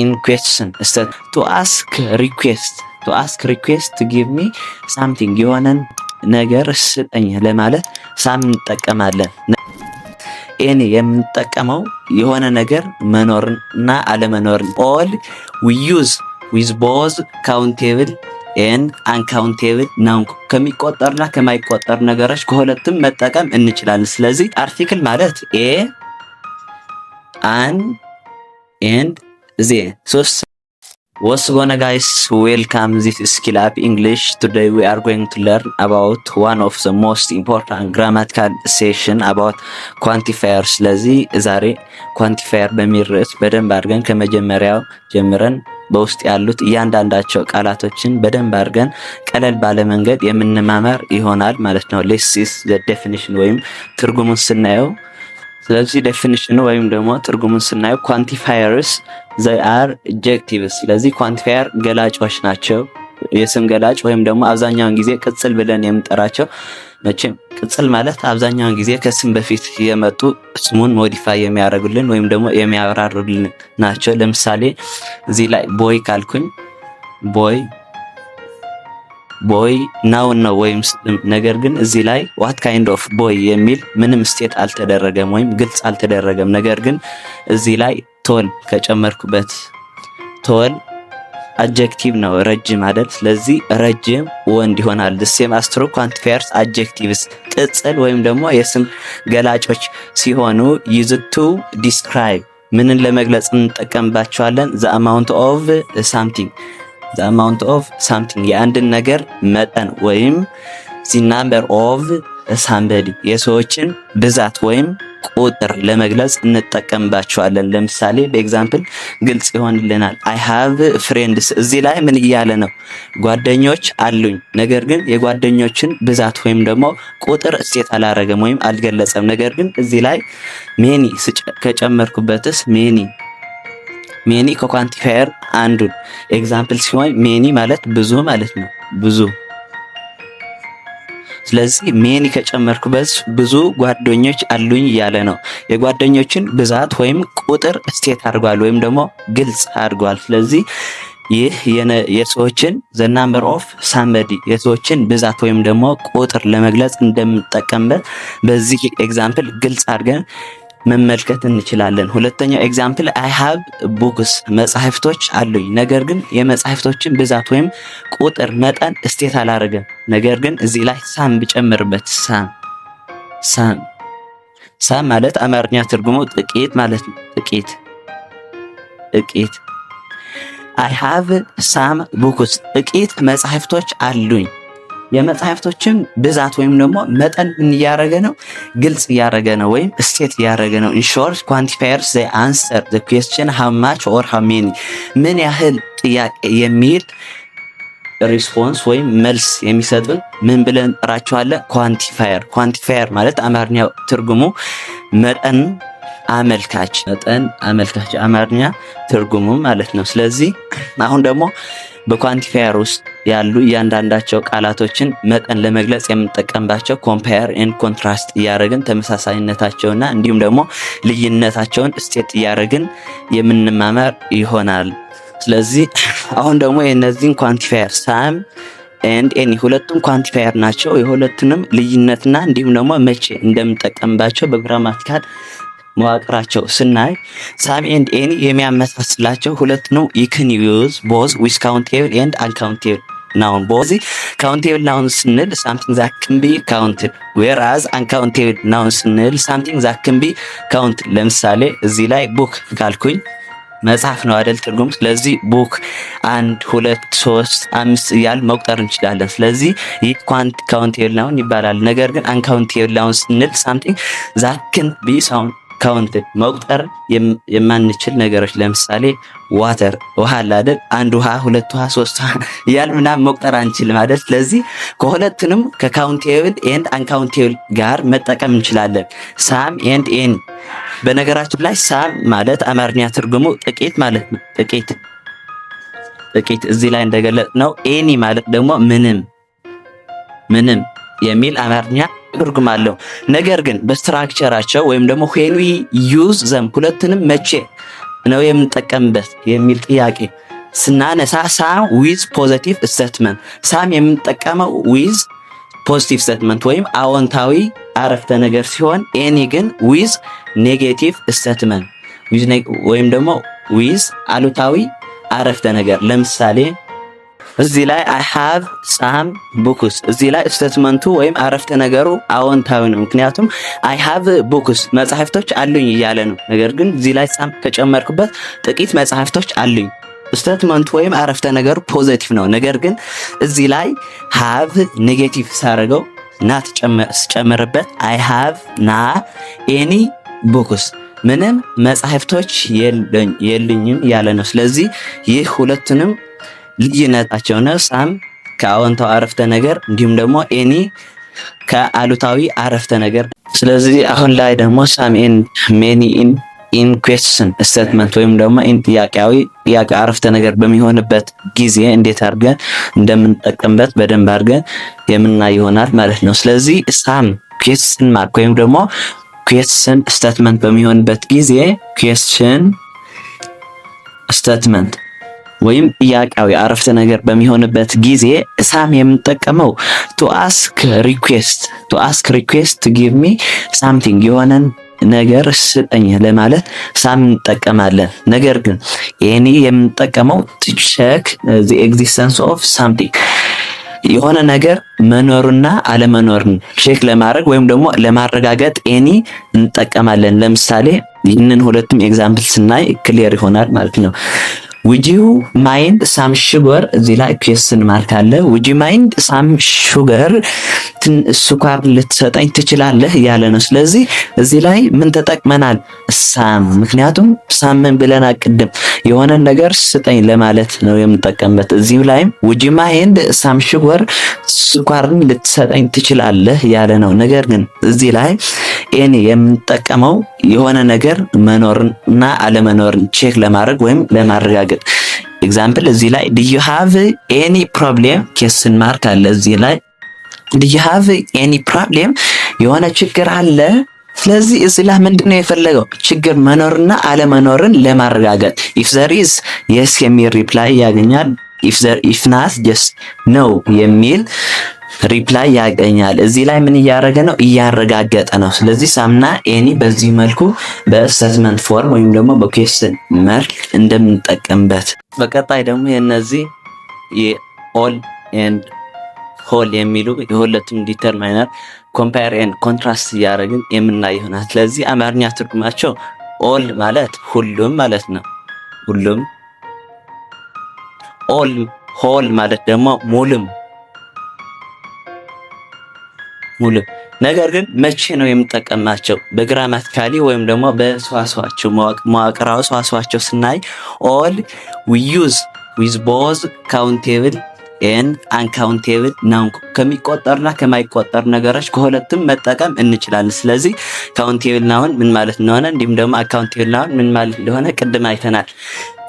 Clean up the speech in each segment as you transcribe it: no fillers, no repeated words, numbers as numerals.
In question to ask request, to ask request to give me something፣ የሆነን ነገር ስጠኝ ለማለት some እንጠቀማለን። Any የምንጠቀመው የሆነ ነገር መኖርና አለመኖርን። All we use with both countable and uncountable noun፣ ከሚቆጠርና ከማይቆጠር ነገሮች ከሁለቱም መጠቀም እንችላለን። ስለዚህ article ማለት a፣ an and the ሶስት። What's going on, guys? Welcome. This is Skill Up English. Today we are going to learn about one of the most important grammatical session about quantifier። ስለዚህ ዛሬ quantifier በሚል ርዕስ በደንብ አድርገን ከመጀመሪያው ጀምረን በውስጥ ያሉት እያንዳንዳቸው ቃላቶችን በደንብ አድርገን ቀለል ባለ መንገድ የምንማማር ይሆናል ማለት ነው። Let's see the definition ወይም ትርጉሙን ስናየው፣ ስለዚህ definition ኑ ወይም ደግሞ ትርጉሙን ስናየው quantifiers, they are adjectives። ስለዚህ quantifier ገላጮች ናቸው። የስም ገላጭ ወይም ደግሞ አብዛኛውን ጊዜ ቅጽል ብለን የምንጠራቸው። መቼም ቅጽል ማለት አብዛኛውን ጊዜ ከስም በፊት የመጡ ስሙን modify የሚያደርጉልን ወይም ደግሞ የሚያብራሩልን ናቸው። ለምሳሌ እዚህ ላይ boy ካልኩኝ boy፣ boy noun ነው ወይም፣ ነገር ግን እዚህ ላይ what kind of boy የሚል ምንም state አልተደረገም ወይም ግልጽ አልተደረገም። ነገር ግን እዚህ ላይ tall ከጨመርኩበት፣ tall adjective ነው፣ ረጅም አይደል? ስለዚህ ረጅም ወንድ ይሆናል። Same as true quantifiers adjectives፣ ቅጽል ወይም ደግሞ የስም ገላጮች ሲሆኑ used to describe፣ ምንን ለመግለጽ እንጠቀምባቸዋለን? The amount of something, the amount of something፣ የአንድን ነገር መጠን ወይም the number of somebody፣ የሰዎችን ብዛት ወይም ቁጥር ለመግለጽ እንጠቀምባቸዋለን። ለምሳሌ በ example ግልጽ ይሆንልናል። I have friends፣ እዚህ ላይ ምን እያለ ነው? ጓደኞች አሉኝ። ነገር ግን የጓደኞችን ብዛት ወይም ደግሞ ቁጥር state አላረገም ወይም አልገለጸም። ነገር ግን እዚህ ላይ many ከጨመርኩበትስ? Many፣ many ከ quantifier አንዱን example ሲሆን many ማለት ብዙ ማለት ነው። ብዙ። ስለዚህ many ከጨመርኩበት ብዙ ጓደኞች አሉኝ እያለ ነው። የጓደኞችን ብዛት ወይም ቁጥር state አድርጓል ወይም ደግሞ ግልጽ አድርጓል። ስለዚህ ይህ የሰዎችን the number of somebody፣ የሰዎችን ብዛት ወይም ደግሞ ቁጥር ለመግለጽ እንደምንጠቀምበት በዚህ example ግልጽ አድርገን መመልከት እንችላለን። ሁለተኛው example I have books፣ መጽሐፍቶች አሉኝ። ነገር ግን የመጽሐፍቶችን ብዛት ወይም ቁጥር መጠን state አላደረገም። ነገር ግን እዚህ ላይ some ብጨምርበት፣ some፣ some፣ some ማለት አማርኛ ትርጉሙ ጥቂት ማለት ነው። ጥቂት፣ ጥቂት። I have some books፣ ጥቂት መጽሐፍቶች አሉኝ። የመጽሐፍቶችን ብዛት ወይም ደግሞ መጠን ምን እያደረገ ነው? ግልጽ እያደረገ ነው ወይም state እያደረገ ነው። In short, quantifiers, they answer the question how much or how many፣ ምን ያህል ጥያቄ የሚል response ወይም መልስ የሚሰጡን ምን ብለን እንጠራቸዋለን? Quantifier። Quantifier ማለት አማርኛ ትርጉሙ መጠን አመልካች፣ መጠን አመልካች አማርኛ ትርጉሙ ማለት ነው። ስለዚህ አሁን ደግሞ በ quantifier ውስጥ ያሉ እያንዳንዳቸው ቃላቶችን መጠን ለመግለጽ የምንጠቀምባቸው compare and contrast እያደረግን ተመሳሳይነታቸውና እንዲሁም ደግሞ ልዩነታቸውን state እያደረግን የምንማማር ይሆናል። ስለዚህ አሁን ደግሞ የእነዚህን quantifier some and any፣ ሁለቱም quantifier ናቸው። የሁለቱንም ልዩነትና እንዲሁም ደግሞ መቼ እንደምንጠቀምባቸው በ grammatical መዋቅራቸው ስናይ some and any የሚያመሳስላቸው ሁለት ነው። You can use both with countable and uncountable noun። በዚህ countable noun ስንል something that can be counted, whereas uncountable noun ስንል something that can be counted። ለምሳሌ እዚህ ላይ book ካልኩኝ መጽሐፍ ነው አይደል ትርጉም። ስለዚህ book አንድ፣ ሁለት፣ ሶስት፣ አምስት እያልን መቁጠር እንችላለን። ስለዚህ ይህ countable noun ይባላል። ነገር ግን uncountable noun ስንል ሳምቲንግ ዛት ካን ቢ ካውንትድ፣ መቁጠር የማንችል ነገሮች። ለምሳሌ water፣ ውሃ አለ አይደል? አንድ ውሃ፣ ሁለት ውሃ፣ ሶስት ውሃ እያልን ምናምን መቁጠር አንችልም አይደል? ስለዚህ ከሁለቱንም ከ countable and uncountable ጋር መጠቀም እንችላለን። Some and any። በነገራችን ላይ some ማለት አማርኛ ትርጉሙ ጥቂት ማለት ነው። ጥቂት፣ ጥቂት እዚህ ላይ እንደገለጽነው። Any ማለት ደግሞ ምንም፣ ምንም የሚል አማርኛ ትርጉም አለው። ነገር ግን በ structure ኣቸው ወይም ደግሞ when we use them፣ ሁለቱንም መቼ ነው የምንጠቀምበት የሚል ጥያቄ ስናነሳ some with positive statement፣ some የምንጠቀመው with positive statement ወይም አዎንታዊ አረፍተ ነገር ሲሆን any ግን with negative statement ወይም ደግሞ with አሉታዊ አረፍተ ነገር። ለምሳሌ እዚህ ላይ "I have some books"፣ እዚህ ላይ statement ኡ ወይም አረፍተ ነገሩ አዎንታዊ ነው። ምክንያቱም "I have books" መጽሐፍቶች አሉኝ እያለ ነው። ነገር ግን እዚህ ላይ some ከጨመርኩበት ጥቂት መጽሐፍቶች አሉኝ። Statement ኡ ወይም አረፍተ ነገሩ positive ነው። ነገር ግን እዚህ ላይ have negative ሳረገው፣ not ስጨምርበት "I have not any books" ምንም መጽሐፍቶች የሉኝም ያለ ነው። ስለዚህ ይህ ሁለቱንም ልዩነታቸው ነው። Some ከአዎንታዊ አረፍተ ነገር እንዲሁም ደግሞ any ከአሉታዊ አረፍተ ነገር። ስለዚህ አሁን ላይ ደግሞ some and many in question statement ወይም ደግሞ in ጥያቄያዊ ጥያቄ አረፍተ ነገር በሚሆንበት ጊዜ እንዴት አድርገን እንደምንጠቀምበት በደንብ አድርገን የምናይ ይሆናል ማለት ነው። ስለዚህ some question mark ወይም ደግሞ question statement በሚሆንበት ጊዜ፣ question statement ወይም ጥያቄያዊ አረፍተ ነገር በሚሆንበት ጊዜ some የምንጠቀመው to ask request to give me something፣ የሆነን ነገር ስጠኝ ለማለት some እንጠቀማለን። ነገር ግን any የምንጠቀመው to check the existence of something፣ የሆነ ነገር መኖሩና አለመኖርን check ለማድረግ ወይም ደግሞ ለማረጋገጥ any እንጠቀማለን። ለምሳሌ ይህንን ሁለቱም example ስናይ clear ይሆናል ማለት ነው። "Would you mind some sugar?" እዚህ ላይ question mark አለ። "Would you mind some sugar?" ስኳር ልትሰጠኝ ትችላለህ እያለ ነው። ስለዚህ እዚህ ላይ ምን ተጠቅመናል? Some። ምክንያቱም some ምን ብለናል ቅድም? የሆነ ነገር ስጠኝ ለማለት ነው የምንጠቀምበት። እዚሁ ላይም "Would you mind some sugar?" ስኳርን ልትሰጠኝ ትችላለህ እያለ ነው። ነገር ግን እዚህ ላይ any የምንጠቀመው የሆነ ነገር መኖርና አለመኖርን check ለማድረግ ወይም ለማረጋገጥ። Example እዚህ ላይ "Do you have any problem?" Question mark አለ እዚህ ላይ። "Do you have any problem?" የሆነ ችግር አለ። ስለዚህ እዚህ ላይ ምንድነው የፈለገው? ችግር መኖርና አለመኖርን ለማረጋገጥ። If there is yes የሚል reply ያገኛል። If not, just no የሚል reply ያገኛል። እዚህ ላይ ምን እያደረገ ነው? እያረጋገጠ ነው። ስለዚህ some ና any በዚህ መልኩ በ statement form ወይም ደግሞ በ question መልክ እንደምንጠቀምበት። በቀጣይ ደግሞ የነዚህ የ all and whole የሚሉ የሁለቱም determiner compare and contrast እያደረግን የምናይ ይሆናል። ስለዚህ አማርኛ ትርጉማቸው all ማለት ሁሉም ማለት ነው። ሁሉም። All whole ማለት ደግሞ ሙሉም፣ ሙሉ። ነገር ግን መቼ ነው የምንጠቀማቸው? በ grammatically ወይም ደግሞ በሰዋስዋቸው፣ መዋቅራዊ ሰዋስዋቸው ስናይ all we use with both countable and uncountable noun፣ ከሚቆጠርና ከማይቆጠር ነገሮች ከሁለቱም መጠቀም እንችላለን። ስለዚህ countable noun ምን ማለት እንደሆነ እንዲሁም ደግሞ uncountable noun ምን ማለት እንደሆነ ቅድም አይተናል።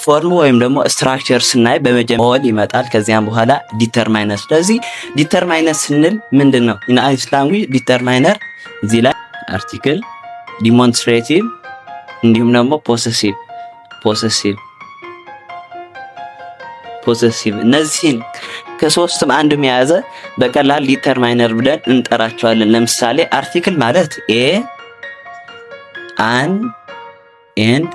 Form ወይም ደግሞ structure ስናይ በመጀመሪያ all ይመጣል፣ ከዚያም በኋላ determiner። ስለዚህ determiner ስንል ምንድን ነው? In English language determiner እዚህ ላይ article፣ demonstrative እንዲሁም ደግሞ possessive፣ እነዚህን ከሶስቱም አንዱም የያዘ በቀላል determiner ብለን እንጠራቸዋለን። ለምሳሌ article ማለት a፣ an and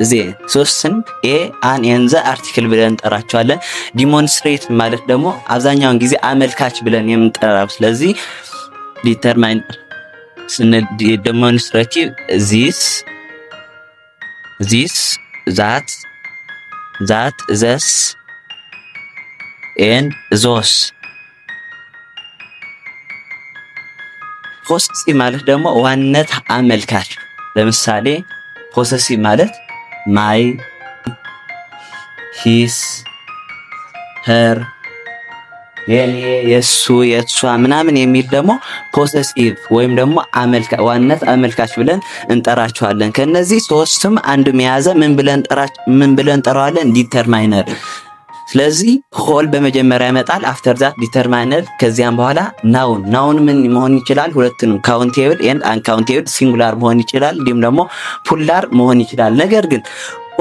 the፣ ሶስትን a፣ an and the article ብለን እንጠራቸዋለን። Demonstrate ማለት ደግሞ አብዛኛውን ጊዜ አመልካች ብለን የምንጠራው። ስለዚህ determiner ስንል demonstrative this፣ that፣ these and those። Possessive ማለት ደግሞ ዋንነት አመልካች። ለምሳሌ possessive ማለት my፣ his፣ her፣ የኔ፣ የሱ፣ የእሷ ምናምን የሚል ደግሞ possessive ወይም ደግሞ ዋንነት አመልካች ብለን እንጠራቸዋለን። ከነዚህ ሶስቱም አንዱ የያዘ ምን ብለን እንጠራዋለን? Determiner። ስለዚህ whole በመጀመሪያ ይመጣል። After that determiner፣ ከዚያም በኋላ noun። Noun ምን መሆን ይችላል? ሁለቱንም countable and uncountable፣ singular መሆን ይችላል፣ እንዲሁም ደግሞ plural መሆን ይችላል። ነገር ግን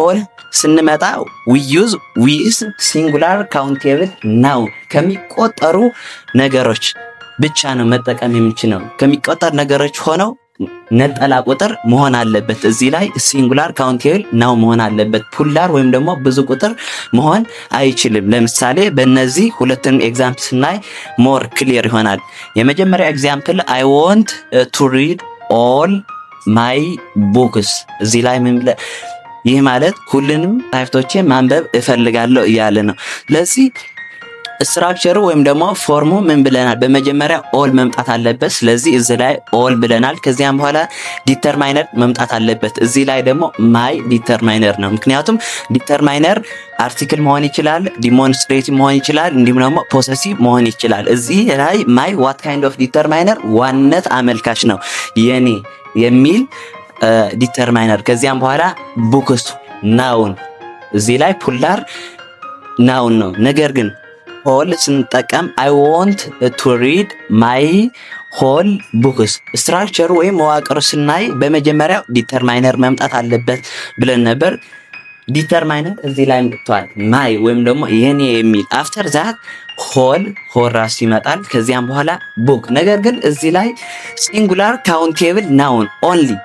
All ስንመጣ we use with singular countable noun፣ ከሚቆጠሩ ነገሮች ብቻ ነው መጠቀም የምንችለው። ከሚቆጠር ነገሮች ሆነው ነጠላ ቁጥር መሆን አለበት። እዚህ ላይ singular countable noun መሆን አለበት። Plural ወይም ደግሞ ብዙ ቁጥር መሆን አይችልም። ለምሳሌ በእነዚህ ሁለቱን example ስናይ more clear ይሆናል። የመጀመሪያ example "I want to read all my books"። እዚህ ላይ ምን ይህ ማለት ሁሉንም መጽሐፍቶቼ ማንበብ እፈልጋለሁ እያለ ነው። ስለዚህ structure ኡ ወይም ደግሞ form ኡ ምን ብለናል? በመጀመሪያ all መምጣት አለበት። ስለዚህ እዚህ ላይ all ብለናል። ከዚያም በኋላ determiner መምጣት አለበት። እዚህ ላይ ደግሞ my determiner ነው። ምክንያቱም determiner article መሆን ይችላል፣ demonstrative መሆን ይችላል፣ እንዲሁም ደግሞ possessive መሆን ይችላል። እዚህ ላይ my what kind of determiner? ዋንነት አመልካች ነው፣ የኔ የሚል determiner። ከዚያም በኋላ books noun፣ እዚህ ላይ plural noun ነው። ነገር ግን whole ስንጠቀም "I want to read my whole books"። Structure ኡ ወይም መዋቅሩ ስናይ በመጀመሪያው determiner መምጣት አለበት ብለን ነበር። Determiner እዚህ ላይ መጥቷል። My ወይም ደግሞ የኔ የሚል፣ after that whole፣ whole ራሱ ይመጣል። ከዚያም በኋላ book። ነገር ግን እዚህ ላይ singular countable noun only፣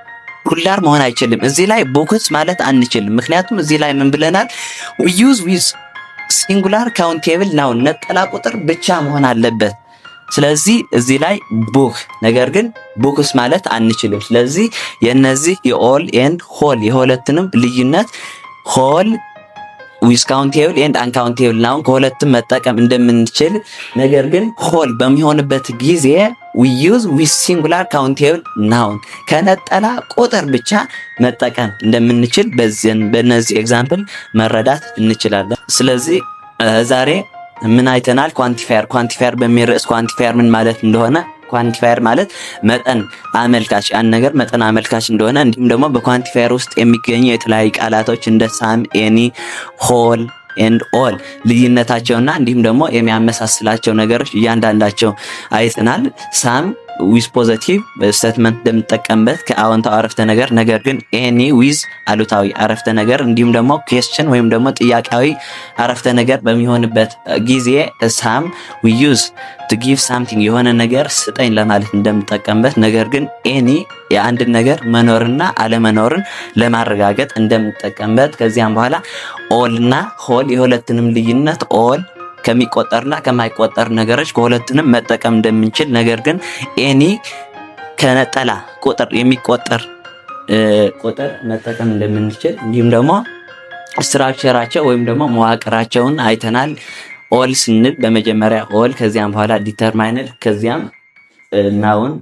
plural መሆን አይችልም። እዚህ ላይ books ማለት አንችልም። ምክንያቱም እዚህ ላይ ምን ብለናል? Use with singular countable noun፣ ነጠላ ቁጥር ብቻ መሆን አለበት። ስለዚህ እዚህ ላይ book፣ ነገር ግን books ማለት አንችልም። ስለዚህ የነዚህ የ all and whole የሁለትንም ልዩነት፣ whole with countable and uncountable noun ከሁለቱም መጠቀም እንደምንችል፣ ነገር ግን whole በሚሆንበት ጊዜ we use with singular countable noun፣ ከነጠላ ቁጥር ብቻ መጠቀም እንደምንችል በነዚህ example መረዳት እንችላለን። ስለዚህ ዛሬ ምን አይተናል? Quantifier። Quantifier በሚል ርዕስ quantifier ምን ማለት እንደሆነ፣ quantifier ማለት መጠን አመልካች፣ አንድ ነገር መጠን አመልካች እንደሆነ፣ እንዲሁም ደግሞ በ quantifier ውስጥ የሚገኙ የተለያዩ ቃላቶች እንደ some፣ any፣ whole and all ልዩነታቸውና እንዲሁም ደግሞ የሚያመሳስላቸው ነገሮች እያንዳንዳቸው አይተናል። Some with positive statement እንደምንጠቀምበት ከአዎንታዊ አረፍተ ነገር፣ ነገር ግን any with አሉታዊ አረፍተ ነገር፣ እንዲሁም ደግሞ question ወይም ደግሞ ጥያቄያዊ አረፍተ ነገር በሚሆንበት ጊዜ some we use to give something፣ የሆነ ነገር ስጠኝ ለማለት እንደምንጠቀምበት፣ ነገር ግን any የአንድን ነገር መኖርና አለመኖርን ለማረጋገጥ እንደምንጠቀምበት፣ ከዚያም በኋላ all እና whole የሁለትንም ልዩነት፣ all ከሚቆጠርና ከማይቆጠር ነገሮች ከሁለቱንም መጠቀም እንደምንችል፣ ነገር ግን any ከነጠላ ቁጥር የሚቆጠር ቁጥር መጠቀም እንደምንችል፣ እንዲሁም ደግሞ structure ኣቸው ወይም ደግሞ መዋቅራቸውን አይተናል። All ስንል በመጀመሪያ all፣ ከዚያም በኋላ determiner፣ ከዚያም noun።